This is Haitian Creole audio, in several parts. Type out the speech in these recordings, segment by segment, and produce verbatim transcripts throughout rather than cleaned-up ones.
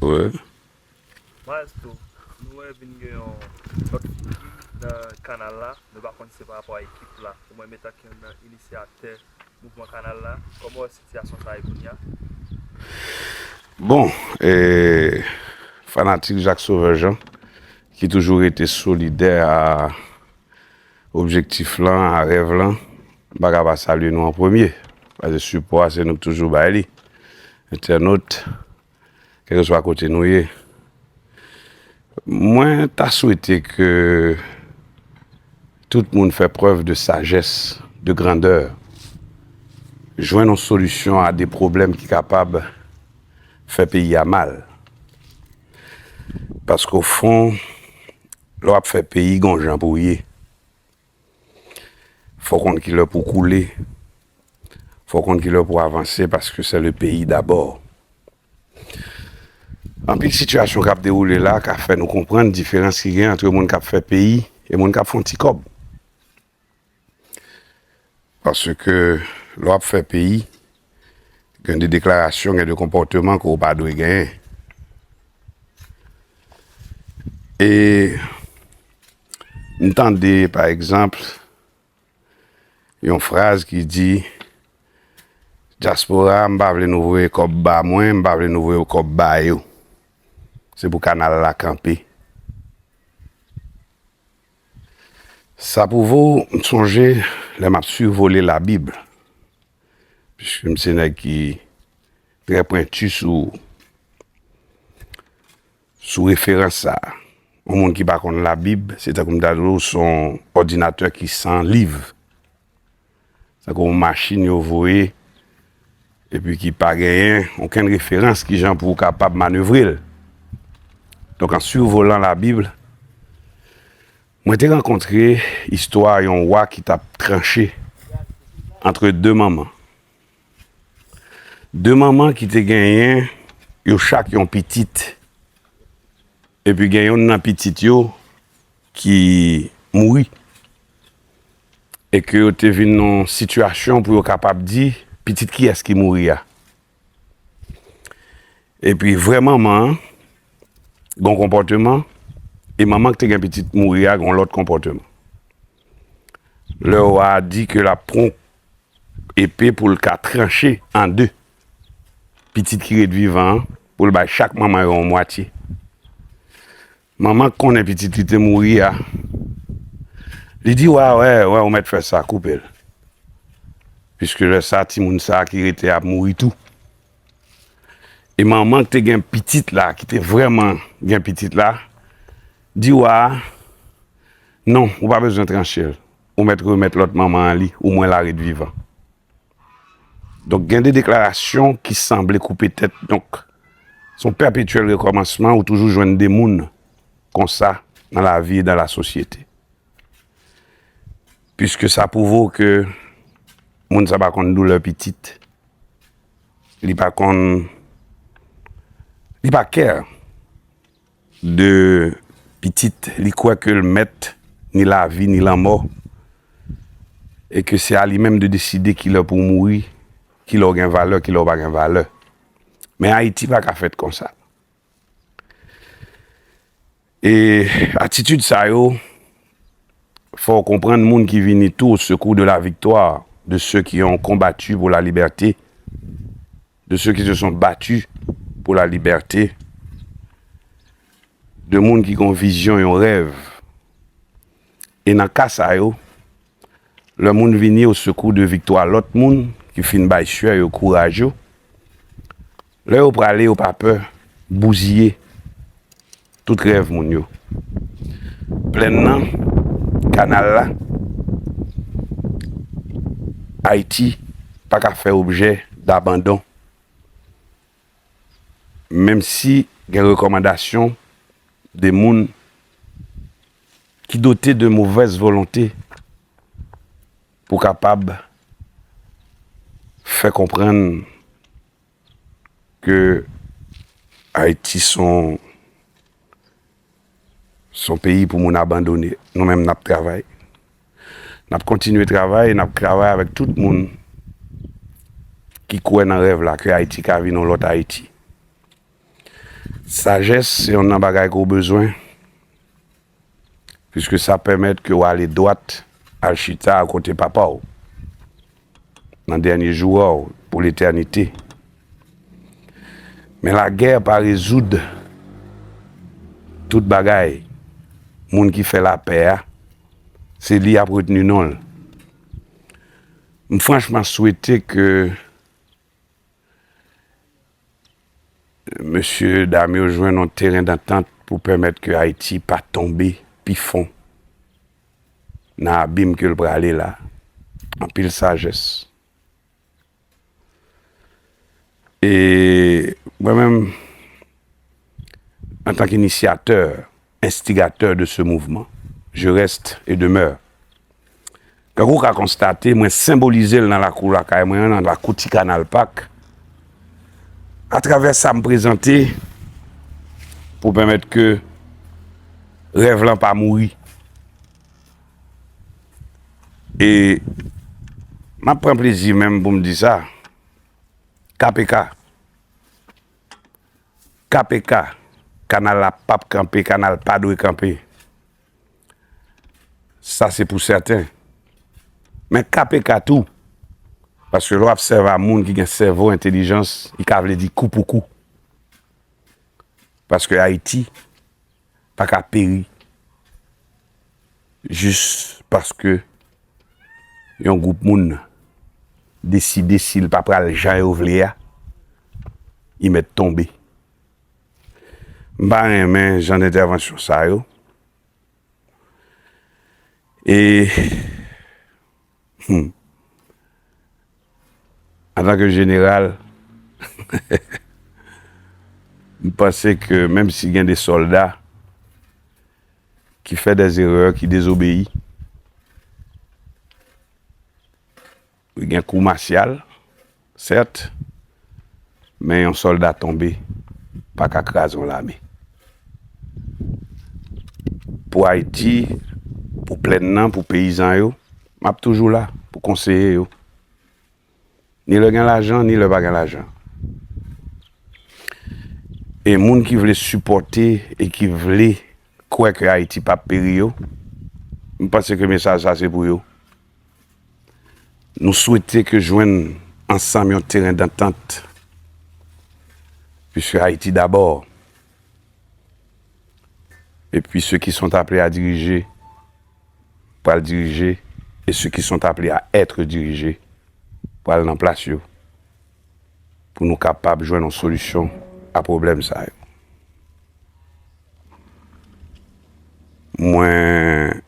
Wi. Maestro, nou wè vin gen yon lòt figi nan kanal la, nou pa konn si se pa rapò a ekip la, ou menm etan ke yon nan inisyatè mouvman kanal la, kòman w wè sitiyasyon sa ye kounye a? Bon, e, fanatik Jacques Sauveur Jean, ki toujou rete solidè a objektif lan, a rèv lan, m pa ka pa salye nou an premye. Paske sipò a, se nou k toujou bay li. Entènot, kèlkeswa kote nou ye. Mwen ta swete ke tout moun fè prèv de sajès, de grandè, jwenn yon solisyon a de pwoblèm ki kapab fè peyi a mal. Paske o fon, lè w ap fè peyi, gon jan pou w ye. Fò w konn ki lè pou w koule. Fò w konn ki lè pou w avanse, paske se le peyi dabò. Anpil sitiyasyon k ap dewoule la ka fè nou konprann diferans ki gen ant moun k ap fè peyi e moun k ap fè yon ti kòb. Paske lè w ap fè peyi, gen de deklarasyon, gen de konpòteman ke w pa dwe genyen. E m tande, pa egzanp, yon fraz ki di, dyaspora, m pa vle nou voye kòb ba mwen, m pa vle nou voye kòb ba yo. Se pou kanal la kanpe. Sa pwouve w, m sonje lè m ap sivole Labib, piske m se nèg ki trè pwenti sou, sou referans sa a. Yon moun ki pa konn Labib, se tankou m ta di w, se yon òdinatè ki san liv. Tankou yon machin yo voye, epi ki pa genyen okenn referans kijan pou w kapab manevre l. Donk, an sirvolan Labib, mwen te rankontre istwa yon wa ki t ap tranche antre de manman. De manman ki te genyen, yo chak yon pitit. Epi gen youn nan pitit yo ki mouri. E ke yo te vin nan yon sitiyasyon pou yo kapab di pitit kiyès ki mouri a. Epi vrè manman an gen yon konpòteman, e manman ki te gen pitit mouri a gen yon lòt konpòteman. Lè wa a di ke l ap pran epe pou l ka tranche an de pitit ki ret vivan an, pou l bay chak manman yo yon mwatye. Manman k konnen pitit li te mouri a, li di, wa a, wè, wè, ou mèt fè sa, koupe l. Piske lè sa, timoun sa a ki rete a ap mouri tou. E manman k te gen pitit la, ki te vrèman gen pitit la, di wa a, non, ou pa bezwen tranche l. Ou mèt remèt lòt manman an li, omwen l a ret vivan. Donk, gen de deklarasyon ki sanble koupe tèt. Donk, se yon pèpetyèl rekòmansman, ou toujou jwenn de moun konsa nan lavi e nan lasosyete. Piske sa pwouve w ke moun sa pa konn doulè pitit. Li pa konn, li pa care de pitit, li kwè ke l mèt ni lavi ni lanmò, e ke se a li menm de deside kilè pou w mouri, kilè w gen valè, kilè w pa gen valè. Men Ayiti pa ka fèt konsa. E atitid sa yo, fò w konprann moun ki vini tou au secours de la victoire de ceux qui ont combattu pour la liberté, de ceux qui se sont battus pour la liberté, de moun ki gen yon vizyon, yon rèv. E nan ka sa yo, lè moun vini au secours de viktwa lòt moun ki fin bay sè yo kouraj yo, lè yo prale, yo pa pè bouziye tout rèv moun yo. Plèn nan, kanal la, Ayiti pa ka fè objè dabandon. Menm si gen rekòmandasyon de moun ki dote de movèz volonte pou kapab fè konprann ke Ayiti se yon, se yon peyi pou moun abandone. Nou menm, n ap travay. N ap kontinye travay, n ap travay avèk tout moun ki kwè nan rèv la, ke Ayiti ka vin yon lòt Ayiti. Sajès se youn nan bagay ke w bezwen, piske sa pèmèt ke w ale dwat al chita akote Papa w nan dènye jou a w pou letènite. Men lagè pa rezoud tout bagay. Moun ki fè lapè a, se li y ap retni non l. M franchman swete ke mesye dam yo jwenn yon teren dantant pou pèmèt ke Ayiti pa tonbe pi fon nan abim ke l prale la. Anpil sajès. E mwen menm, en tant qu'initiateur, instigateur de ce mouvement, je reste et demeure. Tankou w ka konstate, mwen senbolize l nan lakou lakay mwen an, nan lakou Ti Kanal Pak, atravè sa m prezante pou pèmèt ke rèv lan pa mouri. E m ap pran plezi menm pou m di sa, K P K, K P K, kanal la p ap kanpe, kanal pa dwe kanpe. Sa se pou sèten. Men K P K tou, paske lè w ap sèvi a moun ki gen sèvo, entèlijans, li ka vle di kou pou kou. Paske Ayiti pa ka peri jis paske yon gwoup moun deside si l pa pral jan yo vle a, li mèt tonbe. M pa renmen jan d entèvansyon sa yo. E, hmm, antanke jeneral, m panse ke menm si gen de sòlda ki fè dè erè, ki dezobeyi, gen kou masyal, sèt, men yon sòlda tonbe pa ka kraze yon lame. Pou Ayiti, pou plèn nan, pou peyizan yo, m ap toujou la pou konseye yo. Ni lè gen lajan, ni lè pa gen lajan. E moun ki vle sipòte e ki vle kwè ke Ayiti p ap peri yo, m panse ke mesaj sa se pou yo. Nou swete ke jwenn ansanm yon teren dantant, puisque Haïti d'abord, et puis ceux qui sont appelés à diriger pral dirije, e ceux qui sont appelés à être dirigés pral nan plas yo, pou nou kapab jwenn yon solisyon a pwoblèm sa yo. Mwen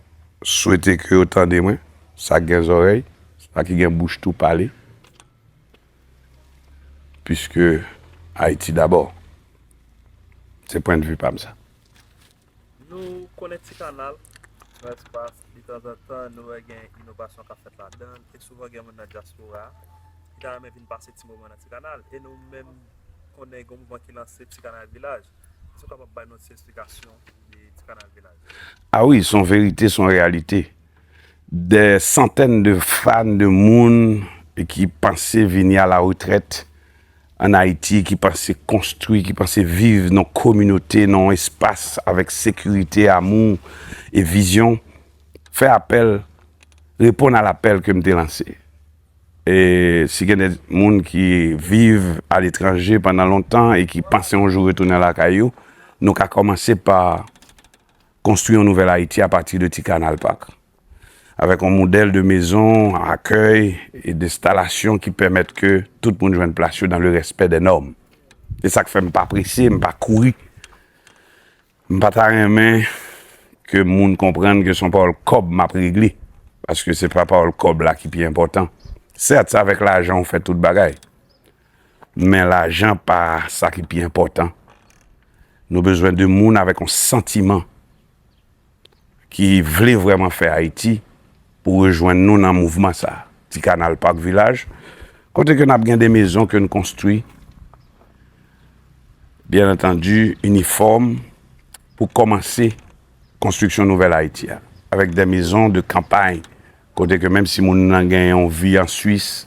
swete ke yo tande mwen, sa k gen zòrèy, sa ki gen bouch tou pale, puisque Haïti d'abord. Se pwennvi pa m sa. Nou konnen Ti Kanal, yon espas, detanzantan, nou wè gen inovasyon k ap fèt ladan l, e souvan gen moun nan dyaspora a ki ta renmen vin pase ti moman nan Ti Kanal. E nou menm konnen gen yon mouvman ki lanse Ti Kanal Vilaj. Èske w kapab bay nou yon ti esplikasyon de Ti Kanal Vilaj? A wi, se yon verite, se yon reyalite. Dè santèn de fan, de moun ki panse vini a la retrèt ann Ayiti, ki panse konstwi, ki panse viv nan yon kominote, nan yon espas avèk sekirite, amou e vizyon, fè apèl, reponn a lapèl ke m te lanse. E si gen de moun ki viv aletranje pandan lontan e ki panse yon jou retounen lakay yo, nou ka kòmanse pa konstwi yon nouvèl Ayiti apati de Ti Kanal Pak, avèk yon modèl de mezon akèy e denstalasyon ki pèmèt ke tout moun jwenn plas yo dans le respect des normes. Se sa k fè m pa prese, m pa kouri. M pa ta renmen ke moun konprann ke se yon pawòl kòb m ap regle, paske se pa pawòl kòb la ki pi enpòtan. Sèt, se avèk lajan ou fè tout bagay, men lajan pa sa ki pi enpòtan. Nou bezwen de moun avèk yon santiman ki vle vrèman fè Ayiti pou rejwenn nou nan mouvman sa a. Ti Kanal Pak Vilaj, kote ke n ap gen de mezon ke n konstwi, byen antandi, inifòm, pou kòmanse konstriksyon nouvèl Ayiti a, avèk de mezon de kanpay, kote ke menm si moun nan gen yon vi an Swis,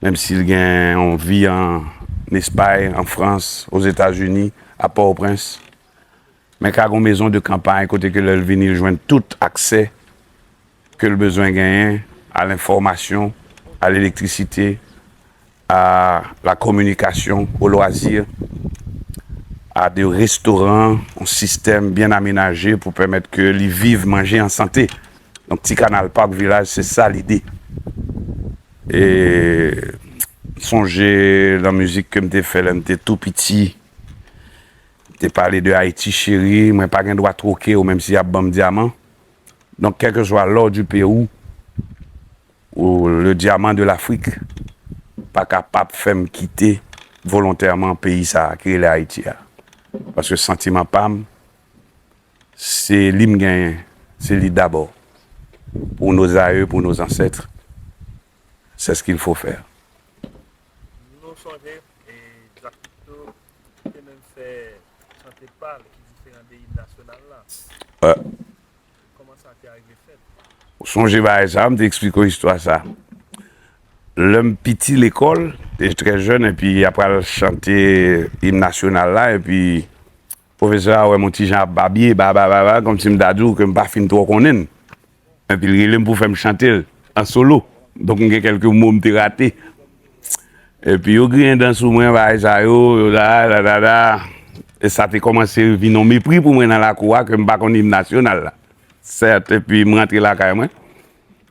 menm si l gen yon vi an Espay, an Frans, Ozetazini, a Pòtoprens. Men ka gon mezon de kanpay kote ke lè l vini, l jwenn tout aksè ke l bezwen genyen a lenfòmasyon, a lelektrisite, a la kominikasyon, o lwazi, a de restoran, yon sistèm byen amenaje pou pèmèt ke li viv, manje an sante. Donk, Ti Kanal Park Vilaj, se sa lide. E sonje nan mizik ke m te fè lè m te tou piti, m te pale de Ayiti cheri, mwen pa gen dwa twoke w, menm si y ap ban m dyaman. Donk, quel que soit l'or du Pérou ou le diamant de l'Afrique, pa kapab fè m kite volontèman peyi sa a ki rele Ayiti a. Paske santiman pa m, se li m genyen, se li dabò. Pour nos aïeux, pour nos ancêtres, c'est ce qu'il faut faire. Nou sonje, e, Jackito te menm fè chante pa l ki diferan de im nasyonal la. Wè. Kòman sa te arive fèt? Ou sonje bagay sa, m te eksplike w istwa sa. Lè m piti lekòl, te trè jèn, epi y ap pral chante im nasyonal la, epi pwofesè a wè m yon ti jan ap babye, ba, ba, ba, ba, kòmsi m ta di w ke m pa fin twò konnen l. Epi l rele m pou fè m chante l an solo. Donk, m gen kèlke mo m te rate. Epi yo griyen dan sou mwen, bagay sa yo, yo la, la, la, la. E sa te kòmanse vin yon mepri pou mwen nan lakou a, ke m pa konn im nasyonal la. Sèt, epi m rantre lakay mwen.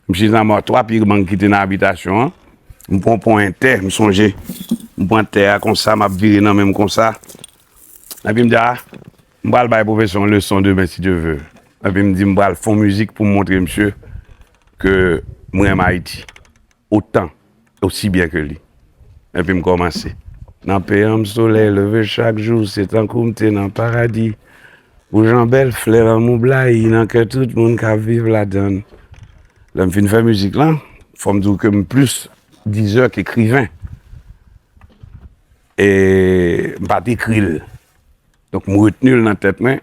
M chita m wè twa pye mang ki te nan abitasyon an. M pran pon entè, m sonje. M pran tè a konsa, m ap vire nan men m konsa. Epi m di, a, m pral bay pwofesè yon leson demen, si Dye ve. Epi m di, m pral fè yon mizik pou m montre misye ke m renmen Ayiti. Otan, osi byen ke li. Epi m kòmanse. Nan peyi an m solèy leve chak jou, se tankou m te nan paradi. Pou jan bèl flè lanmou blayi nan kè tout moun k ap viv ladan l. Lè m fin fè mizik lan, fò m di w ke m plis dizè k ekriven. E m pa t ekri l. Donk, m retni l nan tèt mwen.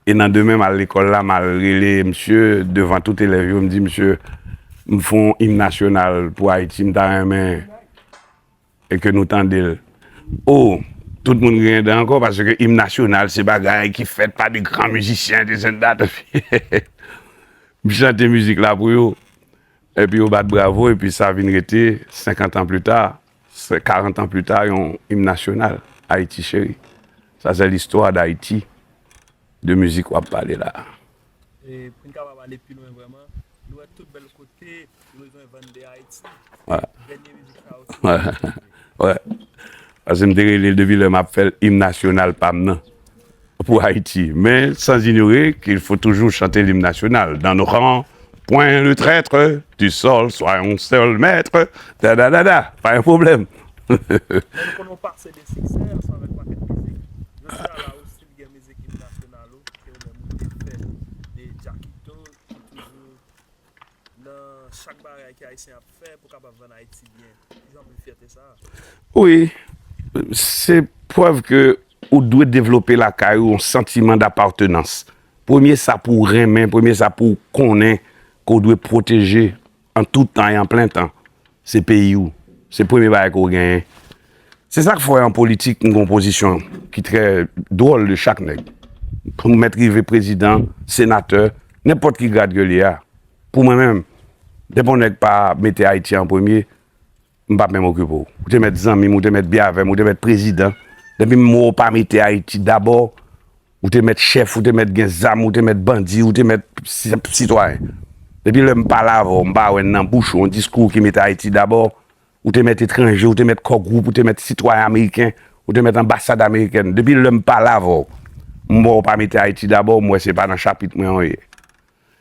E nan demen, m al lekòl la, m al rele misye devan tout elèv yo, m di, misye, m fè yon im nasyonal pou Ayiti, m ta renmen e ke nou tande l. O, tout moun griyen dan ankò, paske im nasyonal, se bagay ki fèt pa de gran mizisyen, this and that. M chante mizik la pou yo. Epi yo bat bravo, epi sa vin rete senkant an pli ta, se karant an pli ta, yon im nasyonal, Ayiti cheri. Sa se listwa d Ayiti, de mizik w ap pale la. E pou n kapab ale pi lwen vrèman, nou wè tout bèl kote, nou bezwen vann de Ayiti. Wè. Dènye mizik sa yo. Wè. Wè. Paske m te rele l depi lè m ap fè l, im nasyonal pa m nan. Pour Haïti, mais sans ignorer qu'il faut toujours chanter l'hymne national. Dans nos rangs, point le traître, du sol, soyons seuls maîtres, da da da da, pa yon pwoblèm. Men nou konnen w pase de siksè ansanm avèk pakèt mizik. Jodi a la osi gen mizik im nasyonal ou ke ou menm ou te fè de Jackito ki toujou nan chak bagay ke Ayisyen ap fè pou kapab vann Ayiti byen. Kijan w pran fyète sa a? Wi, se prèv ke ou dwe devlope lakay ou yon santiman dapatenans. Premye sa pou w renmen, premye sa pou w konnen ke w dwe pwoteje an tout tan e an plen tan, se peyi w. Se premye bagay ke w genyen. Se sa k fè an politik, m gen yon pozisyon ki trè dwòl de chak nèg. Pou m mèt rive prezidan, senatè, nenpòt ki grad ke l ye a, pou mwen menm, depi yon nèg pa mete Ayiti an premye, m p ap menm okipe w. Ou te mèt zanmi m, ou te mèt byen avè m, ou te mèt prezidan. Depi m wè w pa mete Ayiti dabò, ou te mèt chèf, ou te mèt gen zam, ou te mèt bandi, ou te mèt senp sitwayen. Depi lè m pale avè w, m pa wè nan bouch ou yon diskou ki mete Ayiti dabò, ou te mèt etranje, ou te mèt kò gwoup, ou te mèt sitwayen ameriken, ou te mèt anbasad amerikèn. Depi lè m pale avè w, m wè w pa mete Ayiti dabò, m wè se pa nan chapit mwen w ye.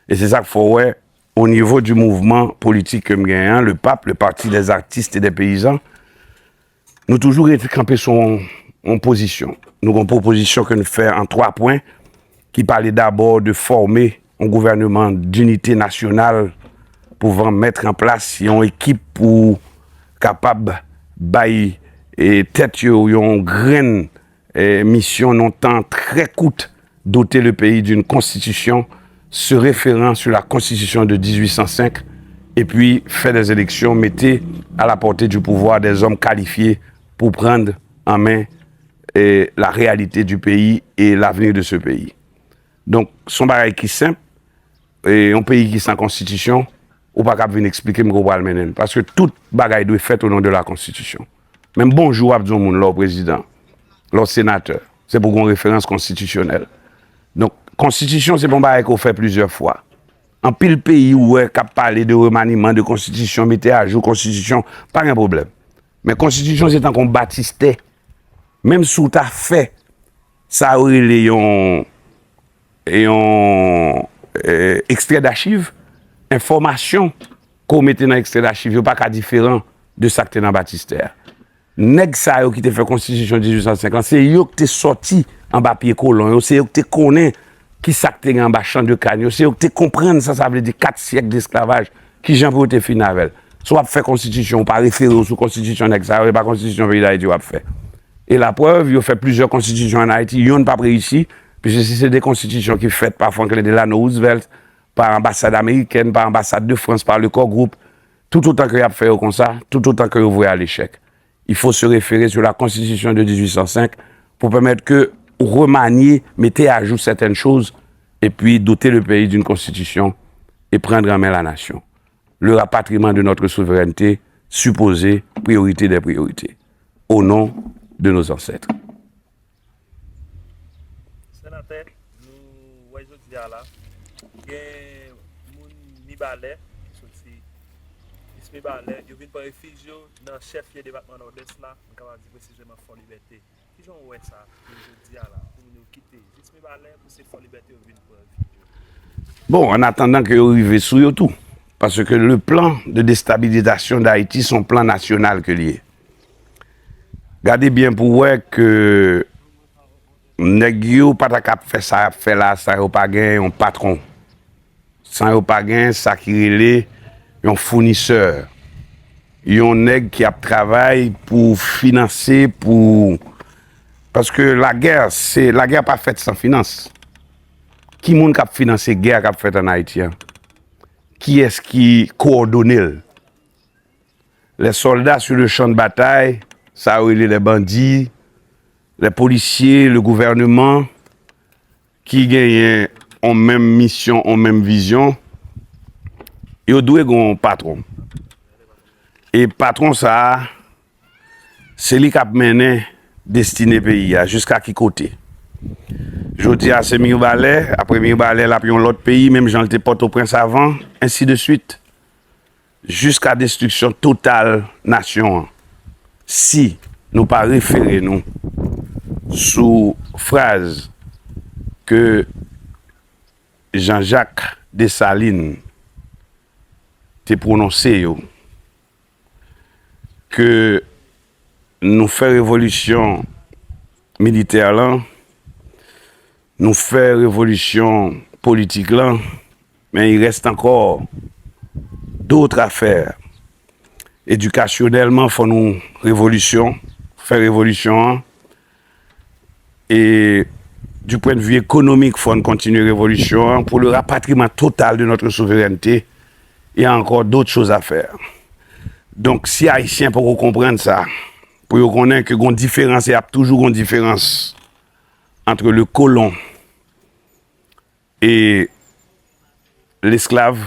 E se sa k fè w wè, o nivo di mouvman politik ke m genyen an, le pap, le Parti des Artistes et des Paysans, nou toujou rete kanpe sou yon, yon pozisyon. Nou gen yon pwopozisyon ke nou fè an twa pwen, ki pale dabò de fòme yon gouvèneman dinite nasyonal pou van mèt an plas yon ekip pou kapab bay, e, tèt yo yon grenn, e, misyon nan tan trè kout, doter le pays d'une constitution se référant sur la constitution de dix-huit cent cinq, et puis faire des élections, mete à la portée du pouvoir des hommes qualifiés pour prendre en main eh, la réalité du pays et l'avenir de ce pays. Donk, se yon bagay ki senp, e yon peyi ki san konstitisyon, ou pa kab vin eksplike m ke w pral mennen l. Paske tout bagay dwe fèt o non de la konstitisyon. Menm bonjou w ap di yon moun lè w prezidan, lè w senatè, se pou gen yon referans konstitisyonèl. Donk, konstitisyon se pa yon bagay ke w fè plizyè fwa. Anpil peyi ou wè k ap pale de remaniman de konstitisyon, mete ajou konstitisyon, pa gen pwoblèm. Men konstitisyon se tankou yon batistè. Menm si w ta fè sa yo rele yon, yon, eh, ekstrè dachiv, enfòmasyon ke w mete nan ekstrè dachiv yo pa ka diferan de sa k te nan batistè a. Nèg sa yo ki te fè konstitisyon dizuit san senk lan, se yo ki te sòti anba pye kolon yo, se yo ki te konnen ki sa k te gen anba chan de kann yo, se yo ki te konprann sa sa vle di kat syèk desklavaj, kijan pou yo te fini avè l. Si w ap fè konstitisyon, ou pa refere w sou konstitisyon nèg sa yo, e pa konstitisyon peyi Dayiti w ap fè. E laprèv, yo fè plizyè konstitisyon ann Ayiti, yonn p ap reyisi, piske si se de konstitisyon ki fèt pa Franklin Delano Roosevelt, pa anbasad amerikèn, pa anbasad de Frans, pa le Core Group, toutotan ke y ap fè yo konsa, toutotan ke yo vwe a lechèk. Il faut se référer sur la constitution de dizuit san senk pou pèmèt ke ou remanye, mete ajou sètèn choz, epi doter le pays d'une constitution et prendre en main la nation. Le rapatriement de notre souveraineté supposé priorité des priorités, au nom de nos ancêtres. Senatè, nou wè jodi a la, gen moun Mibalè, ki soti Dis Mibalè, yo vin pran refij yo nan chèf lye depatman Nòdès la, m kapab di presizeman Fò Libète. Kijan w wè sa pou jodi a la, pou moun yo kite Dis Mibalè, pou se Fò Libète yo vin pran refij yo? Bon, an atandan ke yo rive sou yo tou. Paske le plan de destabilizasyon Dayiti se yon plan nasyonal ke l ye. Gade byen pou w wè ke nèg yo pa ta ka ap fè sa y ap fè la san yo pa gen yon patwon, san yo pa gen sa ki rele yon founisè, yon nèg ki ap travay pou finanse, pou, paske lagè, se, lagè pa fèt san finans. Ki moun k ap finanse gè k ap fèt ann Ayiti a? Kiyès ki kowòdone l? Les soldats sur le champ de bataille, sa yo rele les bandits, les policiers, le gouvernement, ki genyen yon menm misyon, yon menm vizyon, yo dwe gen yon patwon. E patwon sa a, se li k ap mennen destine peyi a, jiska ki kote. Jodi a se Mibalè, apre Mibalè l ap yon lòt peyi, menm jan l te Pòtoprens avan, ensi de swit, jiska destriksyon total nasyon an. Si nou pa refere nou sou fraz ke Jean-Jacques Dessalines te pwononse yo, ke nou fè revolisyon militè lan, nou fè revolisyon politik lan, men il reste encore d'autres affaires. Edikasyonèlman, fò nou revolisyon, fè revolisyon an. E du point de vue économique, fò n kontinye revolisyon an pour le rapatriement total de notre souveraineté. Il y a encore d'autres choses à faire. Donk, si Ayisyen poko konprann sa, pou yo konnen ke gon diferans e ap toujou gon diferans entre le colon et l'esclave,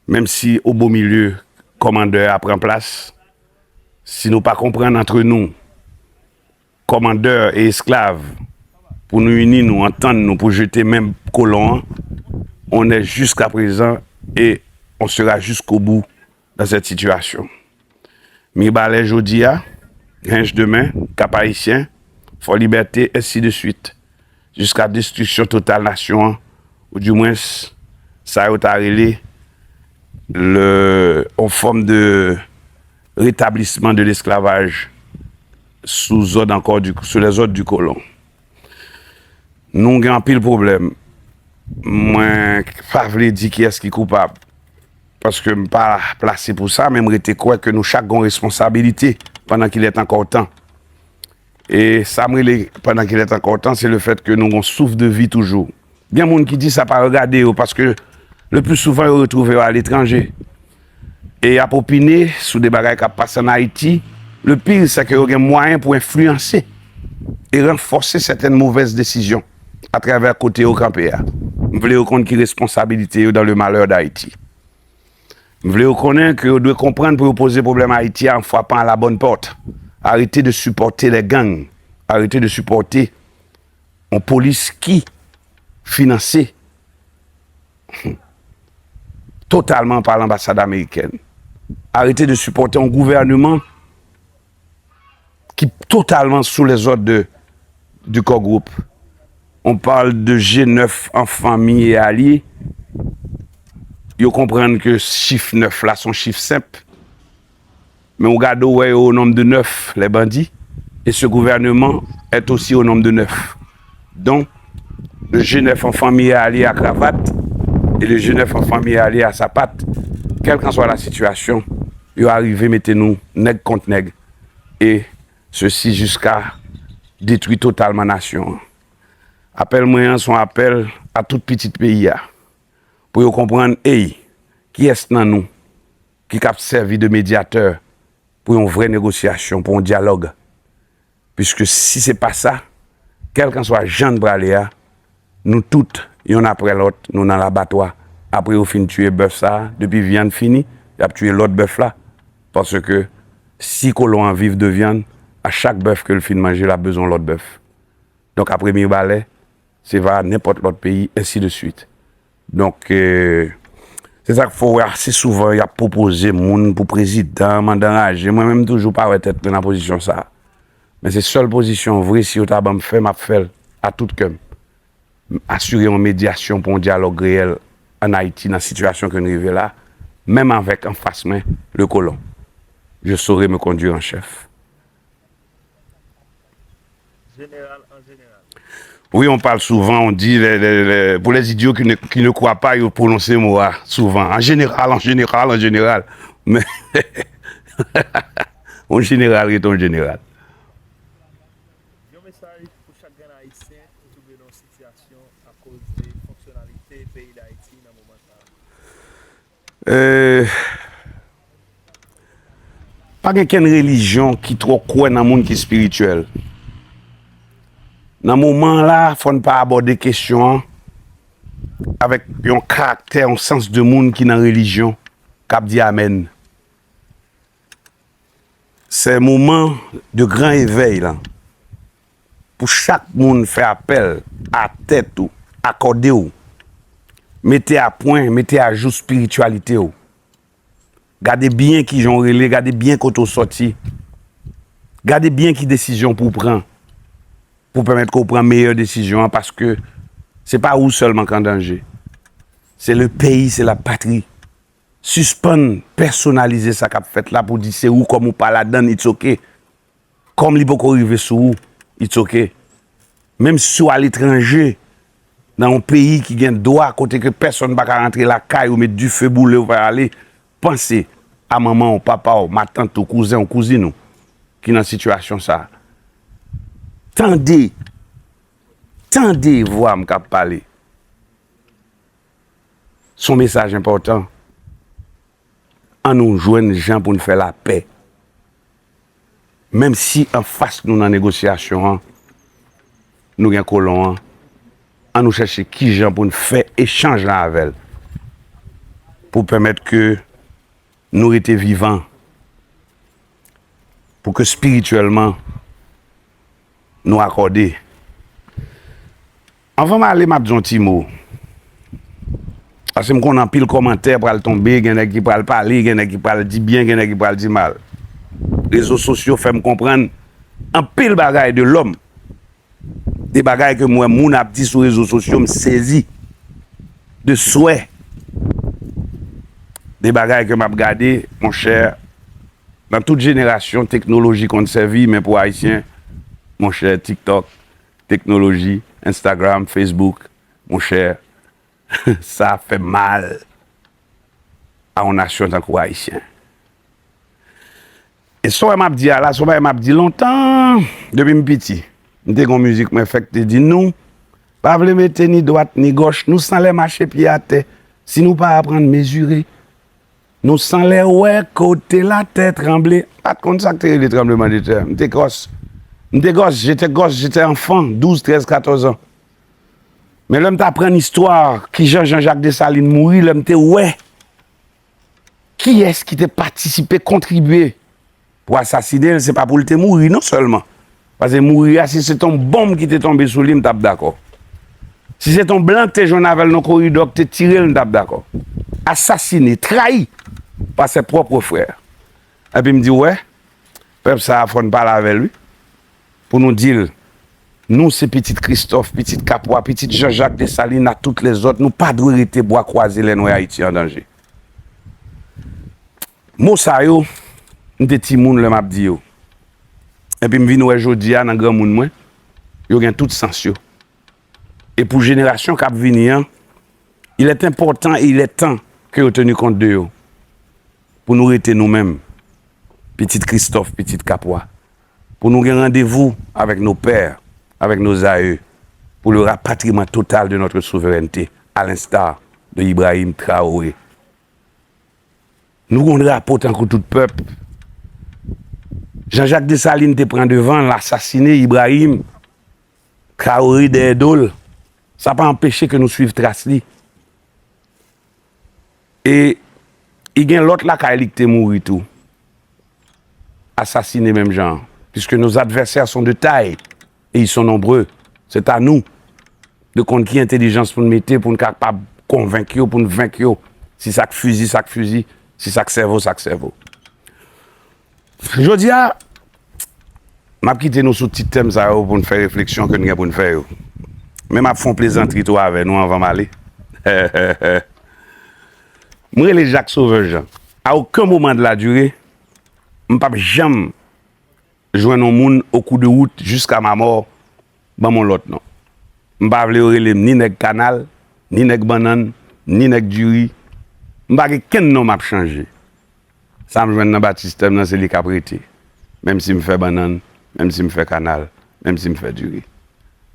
menm si au beau milieu, kòmandè a pran plas, si nou pa konprann antre nou, kòmandè e esklav, pou nou ini nou, antann nou pou jete men kolon an, on est jusqu'à présent et on sera jusqu'au bout dans cette situation. Mibalè jodi a, Hinche demen, Cap Haïtien, Fò Libète, ensi de swit, jiska destriksyon total nasyon an, ou dimwens, sa yo ta rele le, yon fòm de rétablissement de l'esclavage sous ordre encore du, sous les ordres du colon. Nou gen anpil pwoblèm. Mwen pa vle di kiyès ki koupab, paske m pa plase pou sa, men m rete kwè ke nou chak gon responsabilite pendant qu'il est encore temps. E sa m rele pendant qu'il est encore temps, se le fait que nou gon souffle de vie toujou. Gen moun ki di sa pa regade yo, paske le plus souvent yo retwouve yo aletranje. E y ap opine sou de bagay k ap pase ann Ayiti. Le pire, c'est que yo gen mwayen pou enfliyanse e ranfòse sètèn movèz desizyon atravè kote yo kanpe a. M vle yo konn ki responsabilite yo dans le malheur d'Haïti. M vle yo konnen ke yo dwe konprann pou yo poze pwoblèm Ayiti a an frapan à la bonne porte. Arrêtez de supporter les gangs. Arrêtez de supporter yon polis ki finanse totalman pa lanbasad amerikèn. Arrêtez de supporter yon gouvènman ki totalman sou les ordres de, du core groupe. On parle de G neuf en famille et alliés. Yo konprann ke chif nèf la se yon chif senp. Men ou gade, ou wè yo au nombre de neuf, les bandits. Et ce gouvernement est aussi au nombre de neuf. Donc, le G neuf en famille et alliés à cravate et le G neuf en famille et alliés à sapate, quelle qu'en soit la situation, yo arive mete nou nèg kont nèg. Et ceci jusqu'à détruire totalement nation an. Apèl mwen an se yon apèl a tout pitit peyi a. Pou yo konprann, ey, kiyès nan nou ki kab sèvi de medyatè pou yon vrè negosyasyon, pou yon dyalòg. Piske si se pa sa, kèlkanswa jan n prale a, nou tout, yonn aprè lòt, nou nan labatwa. Apre yo fin tiye bèf sa a, depi vyann fini, y ap tiye lòt bèf la. Paske si kolon an viv de vyann, a chak bèf ke l fin manje, l ap bezwen yon lòt bèf. Donk, apre Mibalè, se va nenpòt lòt peyi, ensi de swit. Donk, euh, se sa k fè w wè ase souvan y ap pwopoze moun pou prezidan, manda anraje. Mwen menm, m toujou pa wè tèt mwen nan pozisyon sa a. Men se sèl pozisyon vre, si yo ta ban m fè, m ap fè l a tout kè m. M asire yon medyasyon pou yon dyalòg reyèl ann Ayiti nan sitiyasyon ke n rive la, menm avèk anfas mwen, le colon. Je saurai me conduire en chef. Jeneral an jeneral. Wi, on pale souvan, on di, le, le, le, pour les idiots qui ne, qui ne croient pas, yo pwononse mo a souvan. An jeneral, an jeneral, an jeneral. Men, yon jeneral rete yon jeneral. Yon mesaj pou chak grenn Ayisyen ki twouve nan yon sitiyasyon akoz de fonksyonalite peyi Dayiti nan moman sa a. Euh, pa gen kenn relijyon ki twò kwè nan moun ki espirityèl. Nan moman an la, fò n pa abòde kesyon an avèk yon karaktè, yon sans de moun ki nan relijyon k ap di amèn. Se moman de gran evèy lan. Pou chak moun fè apèl a tèt ou, akòde w, mete a pwen, mete ajou espirityalite w. Gade byen kijan w rele, gade byen kote w sòti. Gade byen ki desizyon pou w pran, pou pèmèt ke w pran meyè desizyon an, paske se pa ou sèlman k an danje. Se le peyi, se la patri. Sispann pèsonalize sa k ap fèt la pou di se ou, kòm ou pa ladann, it's ok. Kòm li poko rive sou ou, it's ok. Menm si w aletranje, nan yon peyi ki gen dwa, kote ke pèsonn pa ka rantre lakay ou, met dife, boule, ou pa ale, panse a manman w, papa w, matant ou, kouzen w, kouzin ou ki nan sitiyasyon sa a. Tande, tande vwa m k ap pale. Se yon mesaj enpòtan. Ann nou jwenn jan pou n fè lapè. Menm si anfas nou nan negosyasyon an, nou gen kolon an, ann nou chèche kijan pou n fè echanj lan avè l, pou pèmèt ke nou rete vivan, pou ke espirityèlman nou akòde. Anvan m ale, m ap di yon ti mo. Paske m konnen anpil kòmantè pral tonbe, gen nèg ki pral pale, gen nèg ki pral di byen, gen nèg ki pral di mal. Rezo sosyo fè m konprann anpil bagay de lòm. De bagay ke m wè moun ap di sou rezo sosyo, m sezi. De swè. De bagay ke m ap gade, monchè, nan tout jenerasyon, teknoloji konn sèvi, men pou Ayisyen, monchè, TikTok, teknoloji, Instagram, Facebook, monchè, sa fè mal a yon nasyon tankou Ayisyen. E sa w wè m ap di a la, se yon bagay m ap di lontan, depi m piti. M te gen yon mizik mwen fè k te di nou, pa vle mete ni dwat ni gòch, nous sans les mache pye atè, si nou pa aprann mezire. Nou sans les wè kote latè tranble. M pa t konn sa k te rele tranblemanntè. M te kòs. M te gòs, j'étais gòs, j'étais enfant, douz, trèz, katòz an. Men lè m t aprann istwa kijan Jean-Jacques Dessalines mouri, lè m te wè kiyès ki te patisipe, kontribye pou asasinen l, se pa pou l te mouri non sèlman. Paske mouri a, si se t on bonm ki te tonbe sou li, m t ap dakò. Si se t on blan ki te jwenn avè l nan koridò ki te tire l, m t ap dakò. Asasine, trayi pa ses propres frères. Epi m di, w wè, pèp sa a fò n pale avè l, wi. Pou nou di l, nou se pitit Kristòf, pitit Kapwa, pitit Jean-Jacques Dessalines, a tout lèzòt, nou pa dwe rete bra kwaze lè n wè Ayiti an danje. Mo sa yo, m te timoun lè m ap di yo. Epi m vin wè jodi a nan granmoun mwen, yo gen tout sans yo. E pou jenerasyon k ap vini an, il est important et il est temps que yo tenu compte de yo. Pou nou rete nou menm, pitit Kristòf, pitit Kapwa. Pou nou gen randevou avec nos pères, avec nos aïeux, pour le rapatriement total de notre souveraineté, à l'instar de Ibrahim Traoré. Nou gon drapo tankou tout pèp. Jean-Jacques Dessalines te pran devan l, asasine Ibrahim Traoré dèyè do l. Sa pa anpeche ke nou swiv tras li. E i gen lòt lakay li ki te mouri tou. Asasine menm jan an. Puisque nos adversaires sont de taille et ils sont nombreux. C'est à nous de konn ki entèlijans pou n mete pou n kapab konvenk yo, pou n venk yo. Si sa k fizi, sa k fizi. Si sa k sèvo, sa k sèvo. Jodi a, m ap kite nou sou ti tèm sa yo pou n fè refleksyon ke n gen pou n fè yo. Men m ap fè yon plezantri tou avè nou anvan m ale. M rele Jacques Sauveur Jean. À aucun moment de la durée, m p ap janm jwenn yon moun au cours de route jusqu'à ma mort, ban m yon lòt non. M pa vle yo rele m ni nèg kanal, ni nèg bannann, ni nèg diri. M pa gen kenn non m ap chanje. Sa m jwenn nan batistè m nan, se li k ap rete. Menm si m fè bannann, menm si m fè kanal, menm si m fè diri.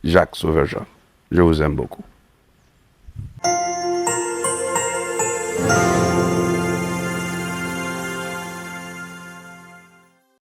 Jacques Sauveur Jean, je vous aime beaucoup.